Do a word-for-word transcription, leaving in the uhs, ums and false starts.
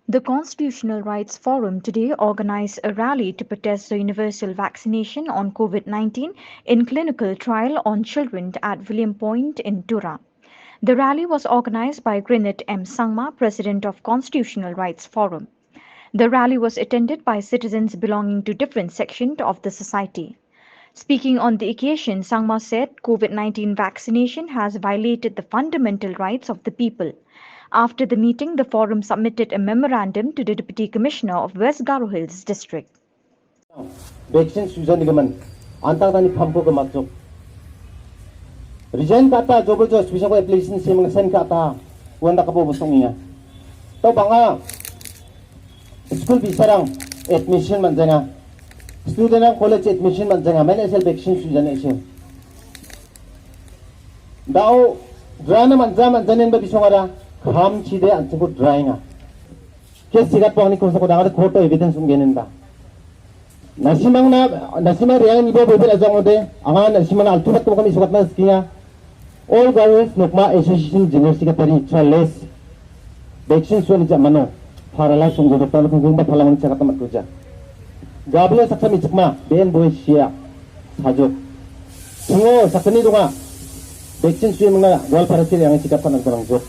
The Constitutional Rights Forum today organized a rally to protest the universal vaccination on COVID nineteen in clinical trial on children at William Point in Tura. The rally was organized by Grinit M Sangma, President of Constitutional Rights Forum. The rally was attended by citizens belonging to different sections of the society. Speaking on the occasion, Sangma said COVID nineteen vaccination has violated the fundamental rights of the people. After the meeting, the forum submitted a memorandum to the Deputy Commissioner of West Garo Hills District. Vaccine sujani gimin, antang tani pamko gemaksuk. Resign kata, jobo jos, bisako application semang sen kata, wanda kapo bosong iya. Tau banga school bisarang admission manjanga. Student ang college admission manjanga. Main asal vaccine sujani isi. Dau drana manja manjanin ba bisongara, kam chide antingko drainga. Kes sigat pangni kosako dangade koto evidence unggenin ba. Nasimang na, nasimang riang nibo bebel ajang ode, anga nasimang na altu bat kami sukat na skinga. All Garo Hills Nokma Association General Secretary Charles Vaccine suani jamano, parala sunggo doktor kungkung ba palamani chakata matkuja. Gablo saksa michikma, ben boy sia, sajok. Tungo sakani donga, vaccine sui mangna, wal parasi yang chikapa nak barang jok.